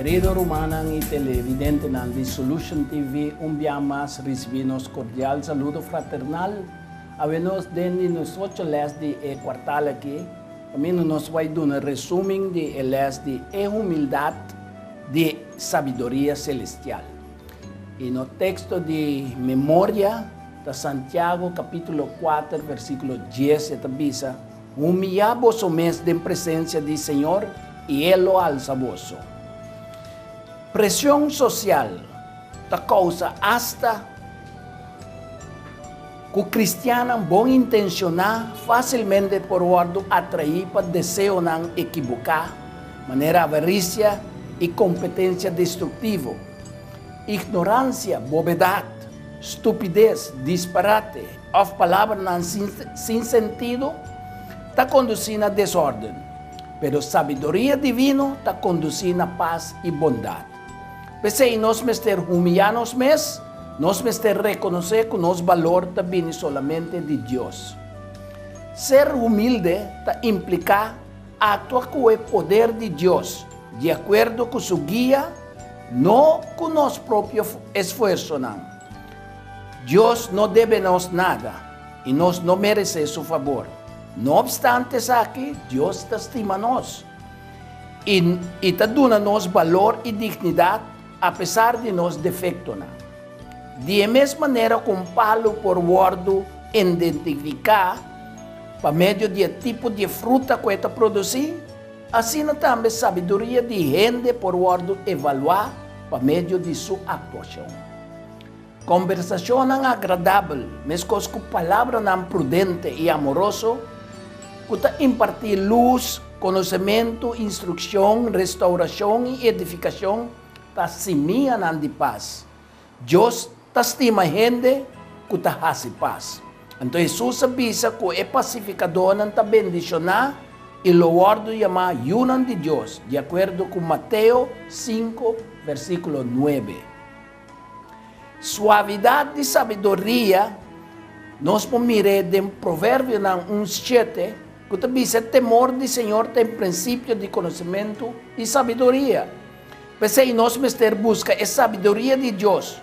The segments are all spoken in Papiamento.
Kerido rumannan i televidentenan di Solution TV, un bia mas risibí nos kordial saludo fraternal. Awe nos den di nos ocho lès di e kuartal aki, kaminda nos bai duna resumen di e lès di E Humildat di Sabiduria Selestial. I nos teksto di memoria ta Santiago kapítulo kuater versíkulo dies, e ta bisa, Humiyá boso mes den presensia di Señor, i E lo alsa boso. Presion sosial ta kousa asta ku kristiannan bon intenshoná fásilmente por wòrdu atraí pa deseonan ekiboká, manera avarisia i kompetensia destruktivo. Ignoransia, bobedat, stupides, disparate òf palabranan sin sentido ta kondusí na desòrden. Pero sabiduria divino ta kondusí na pas i bondat. P'esei nos mester humiyá nos mes, nos mester rekonosé ku nos balor ta bini solamente di Dios. Ser humilde ta impliká aktua ku e poder di Dios, di akuerdo ku su guia, no ku nos propio esfuersonan. Dios no debe nos nada i nos no meresé su fabor. No opstante esaki, Dios ta stima nos i i ta duna nos balor i dignidat apesar di nos defektonan. Di e mes manera ku un palu por wòrdu identifiká pa medio di e tipo di e fruta ku e ta produsí, asina tambe sabiduria di hende por wòrdu evaluá pa medio di su aktuashon. Kombersashonnan agradabel, meskos ku palabranan prudente i amoroso, ku ta impartí lus, konosementu, instrukshon, restourashon i edifikashon, ta simianan di pas. Dios ta stima hende ku ta hasi pas. Anto Hesus a bisa ku e pasifikadónan ta bendishoná i lo wòrdu yamá yunan di Dios, di akuerdo ku Mateo sinku, versíkulo nuebe. Suavidat di sabiduria nos por mir'é den Proverbionan un shete ku ta bisa e temor di Señor ta e prinsipio di konosementu i sabiduria. P'esei nos mester buska e sabiduria di Dios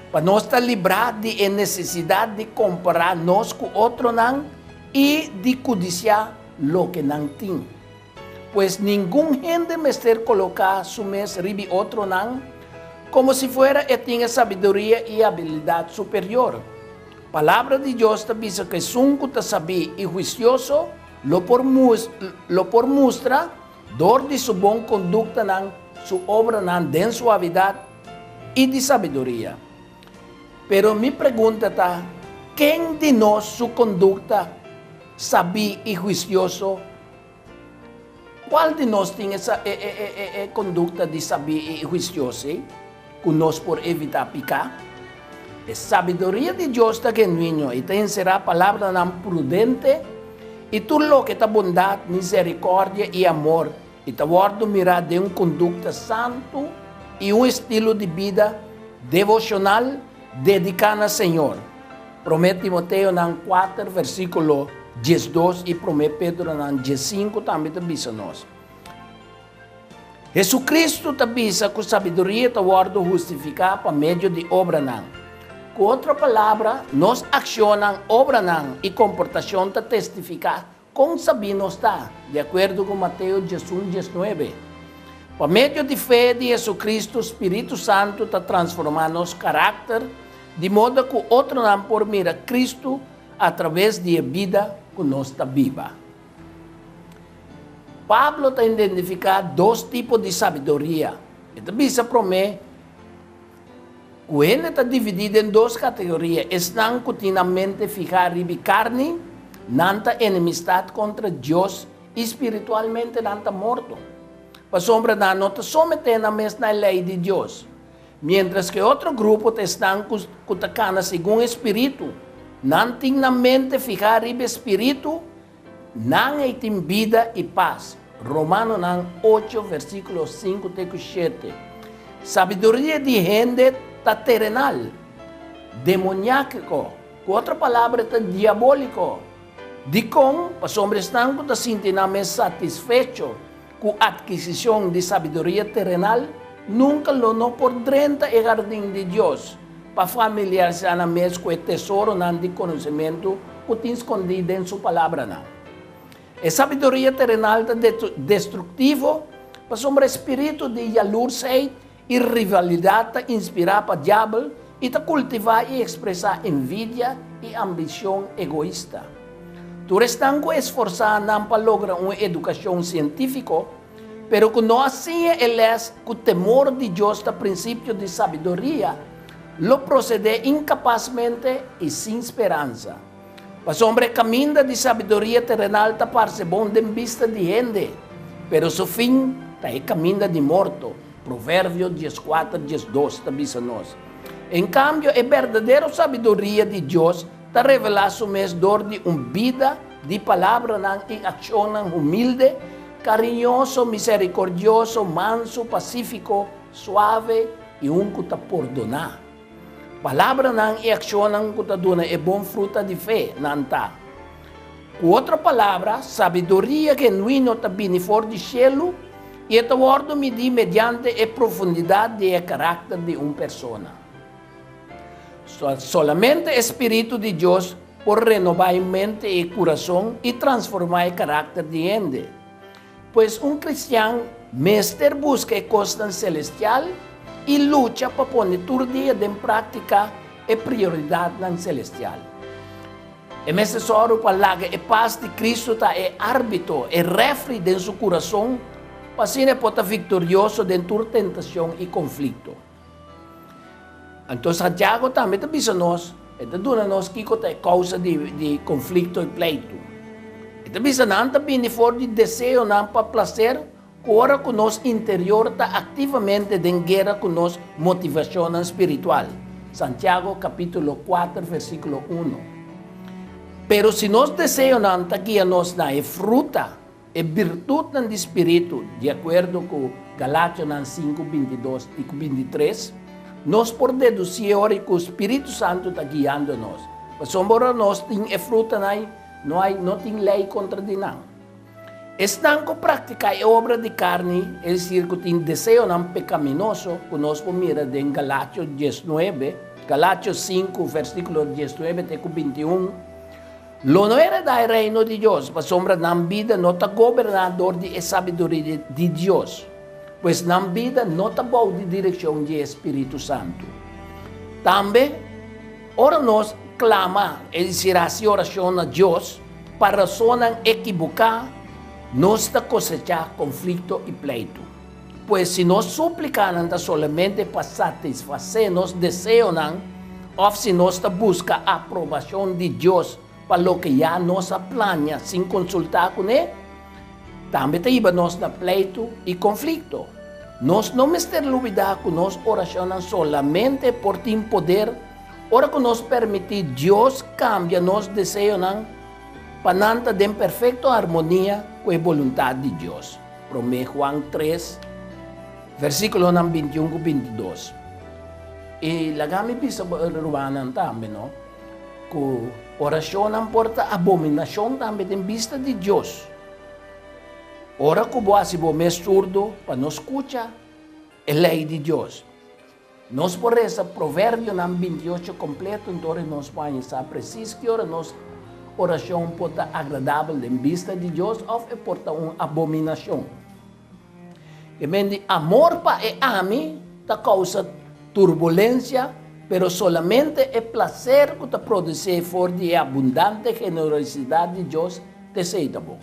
pa nos ta librá di e nesesidat di kompará nos ku otronan i di kudisiá loke nan tin. Pues ningun hende mester koloká su mes ribi otronan komo si fuera e tin e sabiduria i abilidat superior. Palabra di Dios ta bisa ku esun ku ta sabí i huisioso lo por lo por mustra dor di su bon konduktanan su obranan den suavidat i di sabiduria. Pero mi pregunta ta, ken di nos su kondukta sabí i huisioso Cual di nos tin esa e e e e e conducta di sabí i huicioso ei, cu nos por evitá picá? E sabiduria di Dios ta genuino i ta encerá palabranan prudente i tur loke ta bondad, misericordia i amor i ta wordo mirá den un conducta santu i un estilo di bida devocional dedicá na Señor. Promé Timoteonan kuater versíkulo 12 i Promé Pedronan 15 tambe ta bisa nos. Hesukristu ta bisa ku sabiduria ta wòrdu hustifiká pa medio di obranan. Ku otro palabra, nos akshonnan, obranan i komportashon ta testifiká Kon sabí nos ta? Di akuerdo ku Mateo 11, 19, pa medio di fe di Hesu-Kristu, Spiritu Santu ta transformá nos karakter di moda ku otronan por mira Kristu atraves di e bida ku nos ta biba. Pablo ta identifiká dos tipo di sabiduria. E ta bisa promé Ku hende ta dividí den dos kategoria, esnan ku tin nan mente fihá riba e karni, nan ta enemistat kontra Dios i spiritualmente nan ta morto, pasobra nan no ta someté nan mes na e lei di Dios. Miéntras ku e otro grupo ta esnan ku ku ta kana segun e spiritu, nan tin nan mente fihá riba e spiritu, Nan ei tin bida i pas. Romanonan ocho versíkulo sinku te ku shete. Sabiduria di hende ta terenal, demoniákiko, ku otro palabra ta diabóliko. Dikon? Pasobra esnan ku ta sinti nan mes satisfecho ku atkisishon di sabiduria terenal. nunka lo no por drenta e hardin di Dios pa familiarisá nan mes ku e tesoronan di konosementu ku tin skondí den su palabranan. E sabiduria terenal ta destruktivo pasobra e spiritu di yalursheid i rivalidat ta inspirá pa Diabel i ta kultivá i ekspresá envidia i ambishon egoista. Tur esnan ku esforsá nan pa logra un edukashon sientífiko, pero ku no a siña e lès ku temor di Dios ta prinsipio di sabiduria, lo prosedé inkapasmente i sin speransa. Pasobra e kaminda di sabiduria terenal ta parse bon den bista di hende, pero su fin ta e kaminda di morto, Proverbio dieskuater 12 ta bisa nos. En kambio, e berdadero sabiduria di Dios ta revelá su mes dor di un bida di palabranan i akshonnan humilde, kariñoso, miserikordioso, mansu, pasífiko, suave i un ku ta pordoná. Palabranan i akshonnan ku ta duna e bon fruta di fe, nan ta. Ku otro palabra, sabiduria genuino ta bini for di shelu i e ta wòrdu midí mediante e profundidat di e karakter di un persona. Solamente e spiritu di Dios por renobá e mente i e kurason i transformá e karakter di hende. Pues un kristian mester buska e kosnan selestial i lucha pa pone tur dia den práktika e prioridatnan selestial. E mester sòru pa laga e pas di Kristu ta e árbitro, e rèfri den su kurason, pa asina e por ta viktorioso den tur tentashon i konflikto. Anto Santiago tambe ta bisa nos, e ta duna nos kiko ta e kousa di konflikto i pleitu. E ta bisa nan ta bini for di deseonan pa plaser ku ora ku nos interior ta aktivamente den guera ku nos motivashonnan spiritual. Santiago kapítulo kuater versíkulo unu. Pero si nos deseonan ta guia nos na e fruta, E birtutnan di spiritu, di akuerdo ku Galationan sinku, 22 i ku 23, nos por dedusí e ora ku spiritu santu ta guiando nos. Pasobra ora nos tin e frutanan ei, no hay, no tin lei kontra di nan. Esnan ku praktiká e obra di karni, es desir ku tin deseonan pekaminoso, ku nos por mira den Galatio 19, Galatio sinku, versíkulo 19 te ku 21, Lo no heredá e Reino di Dios, pasobra nan bida no ta goberná dor di e sabiduria di Dios, pues nan bida no ta bou di direkshon di e spiritu santu. Tambe, ora nos klama, es desir, hasi orashon na Dios pa rasonnan ekiboká, nos ta kosechá konflikto i pleitu. Pues si nos súplikanan ta solamente pa satisfasé nos deseonan òf si nos ta buska aprobashon di Dios pa loke ya nos a plania sin konsultá kuné, tambe ta hiba nos na pleitu i konflikto. Nos no mester lubidá ku nos orashonnan solamente por tin poder ora ku nos permití Dios kambia nos deseonan pa nan ta den perfekto armonia ku e boluntat di Dios. Promé Juan tres, versíkulonan 21 ku 22. I laga mi bisa bo rumannan tambe, no, ku orashonnan por ta abominashon tambe den bista di Dios. Ora ku bo hasi bo mes surdu pa no skucha e lei di Dios. Nos por resa Proverbionan 28 kompleto, enton nos por haña sa presis ki ora nos orashon por ta agradabel den bista di Dios òf e por ta un abominashon. E men di amor pa e ami ta kousa turbulensia, pero solamente e plaser ku ta produsé for di e abundante generosidat di Dios ta esei ta bon.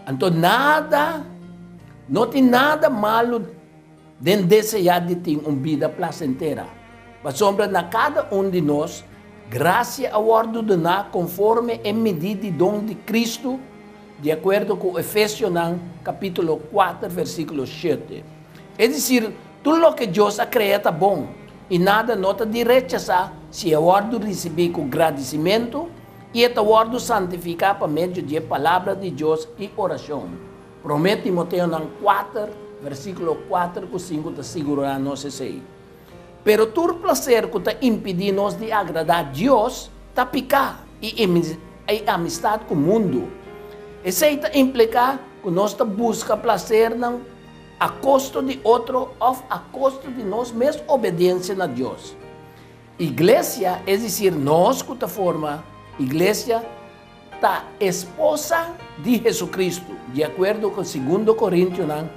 Anto nada, no tin nada malu Den deseá di tin un bida plasentera, pasobra na kada un di nos grasia a wòrdu duná konforme e midí di don di Kristu, di akuerdo ku Efesionan kapítulo kuater versíkulo shete. Es desir, tur loke Dios a krea ta bon, i nada no ta di rechasá si e wòrdu risibí ku gradisimentu i e ta wòrdu santifiká pa medio di e Palabra di Dios i orashon. Promé Timoteonan kuater, versíkulo kuater ku sinku ta sigurá nos esei. Pero tur plaser ku ta impidí nos di agradá Dios ta piká i amistat ku mundu. Esei ta impliká ku nos ta buska plasernan. a kosto di otro òf a kosto di nos mes obediensia na Dios. Iglesia, es desir nos ku ta forma iglesia, ta esposa di Hesukristu, di akuerdo ku Segundo Korintionan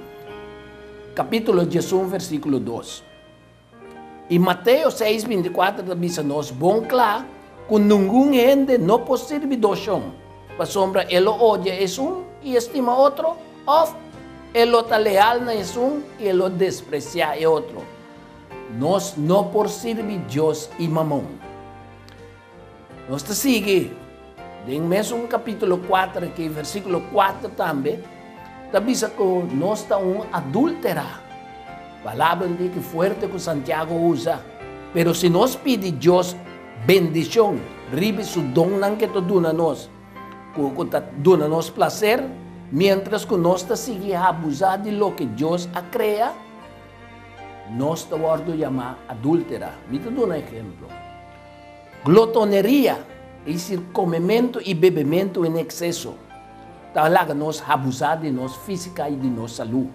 kapítulo 11 versíkulo 2. I Mateo 6, 24 ta bisa nos bon kla ku ningun hende no por sirbi dos shon, pasobra e lo odia esun i e stima otro, òf e lo ta leal na esun i e lo despresiá e otro. Nos no por sirbi Dios i Mamon. Nos ta sigui den mesun kapítulo 4 aki, versíkulo 4 tambe, ta bisa ku nos ta un adúltera. Palabra di ki fuerte ku Santiago usa. Pero si nos pidi Dios bendishon riba su donnan ku e ta duna nos, ku ku ta duna nos plaser, miéntras ku nos ta sigui abusá di loke Dios a krea, Nos ta wòrdu yamá adúltera. Mi ta duna ehemplo. Glotoneria, es desir komementu i bebementu en ekseso, ta laga nos habusá di nos físika i di nos salú,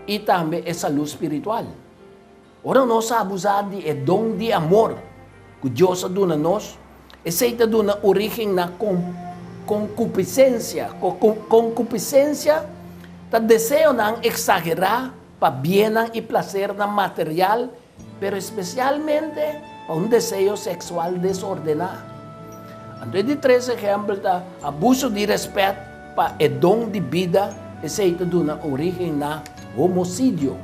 i tambe e salú spiritual. Ora nos abusá di e don di amor ku Dios a duna nos, esei ta duna orígen na konkupisensia. Konkupisensia ta deseonan eksagerá pa biennan i plasernan material, pero espesialmente pa un deseo seksual desordená. Anto e di tres ehèmpel ta abuso di rèspèt pa e don di bida, esei ta duna orígen na homosidio.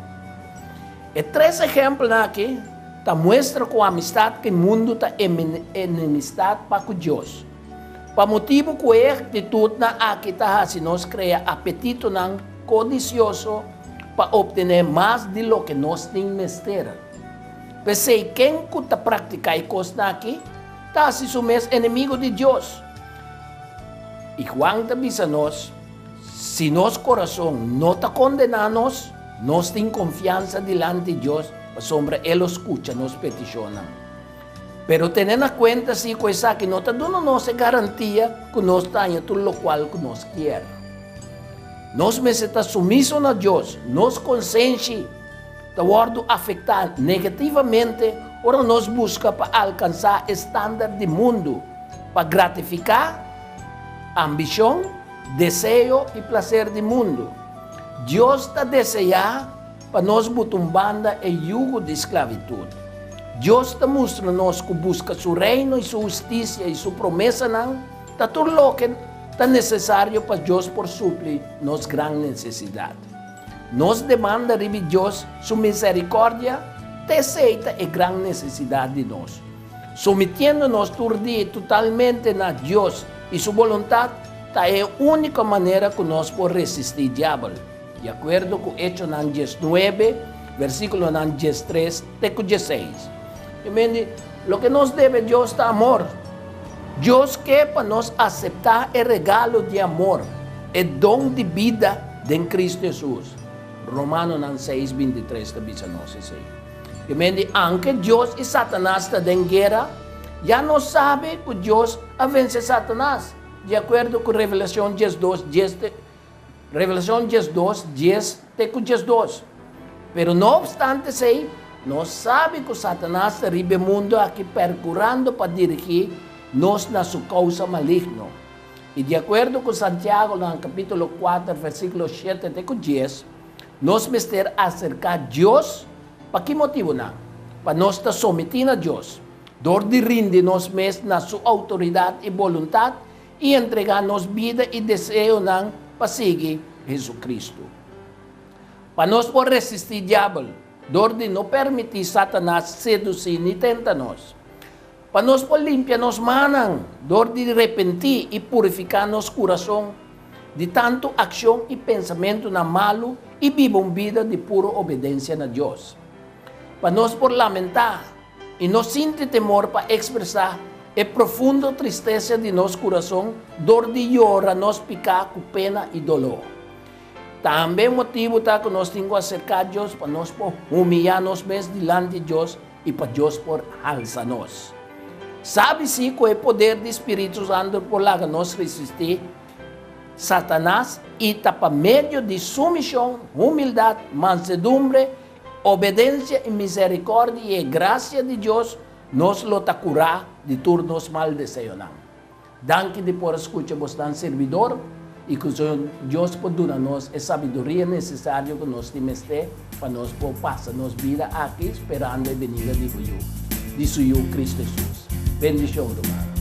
E tres ehèmpelnan aki ta muestra ku amistat ku e mundu ta enemistat pa ku Dios. Pa motibu ku e aktitutnan aki ta hasi nos krea apetitonan kodisioso pa optené mas di loke nos tin mester. P'esei ken ku ta praktiká e kosnan aki ta hasi su mes enemigu di Dios. I Juan ta bisa nos, Si nos kurason no ta kondená nos, nos tin konfiansa dilanti Dios pasobra e lo skucha nos petishonnan. Pero tene na kuenta si ku esaki no ta duna nos e garantia ku nos ta haña tur lokual ku nos kier. Nos mester ta sumiso na Dios, nos konsenshi ta wòrdu afektá negativamente ora nos buska pa alkansá e standard di mundu pa gratifiká ambishon, deseo i plaser di mundu. Dios ta deseá pa nos buta un banda e yugo di sklabitut. Dios ta mustra nos ku buska su Reino i su hustisia i su promesanan ta tur loke ta nesesario pa Dios por supli nos gran nesesidat. Nos demanda riba Dios su miserikòrdia ta esei ta e gran nesesidat di nos. Sometiendo nos tur dia totalmente na Dios i su boluntat ta e úniko manera ku nos por resistí Diabel, di akuerdo ku Echonan 19, versíkulonan 13 te ku 16. I mende, loke nos debe Dios ta amor. Dios ke pa nos aseptá e regalo di amor, e don di bida den Kristu Hesus. Romanonan 6, 23 ta bisa nos esei. I mende, anke Dios i Satanas ta den guera, ya nos sabe ku Dios a vense Satanas, di akuerdo ku Revelashon 12, 10 te Revelashon 12, 10 te ku 12. Pero no opstante esei, nos sabi ku Satanas ta riba e mundu aki perkurando pa dirigí nos na su kousa maligno. I di akuerdo ku Santiago na kapítulo 4, versíkulo 7 te ku 10, nos mester aserká Dios. Pa ki motibunan? Pa nos ta sometí na Dios, dor di rindi nos mes na su outoridat i boluntat i entregá nos bida i deseonan pa sigui Hesukristu. Pa nos por resistí Diabel, dor di no permití Satanas sedusí ni tenta nos. Pa nos por limpia nos mannan, dor di repentí i purifiká nos kurason di tantu akshon i pensamentunan malu i biba un bida di puru obedensia na Dios. Pa nos por lamentá i no sinti temor pa ekspresá e profundo tristesa di nos kurason dor di yora nos piká ku pena i doló. Tambe un motibu ta ku nos tin ku aserká Dios pa nos por humiyá nos mes dilanti Dios i pa Dios por halsa nos. Sabi si ku e poder di Spiritu Santu por laga nos resistí. Satanas i ta pa medio di sumishon, humildat, mansedumbre, obedensia i miserikòrdia i e grasia di Dios, nos lo ta kurá di tur nos mal deseonan. Danki di por a skucha bosnan sirbidor i ku Dios por duna nos e sabiduria nesesario ku nos tin mester pa nos por pasa nos bida aki sperando e benida di bo Yu, di su Yu Kristu Hesus. Bendishon, rumannan.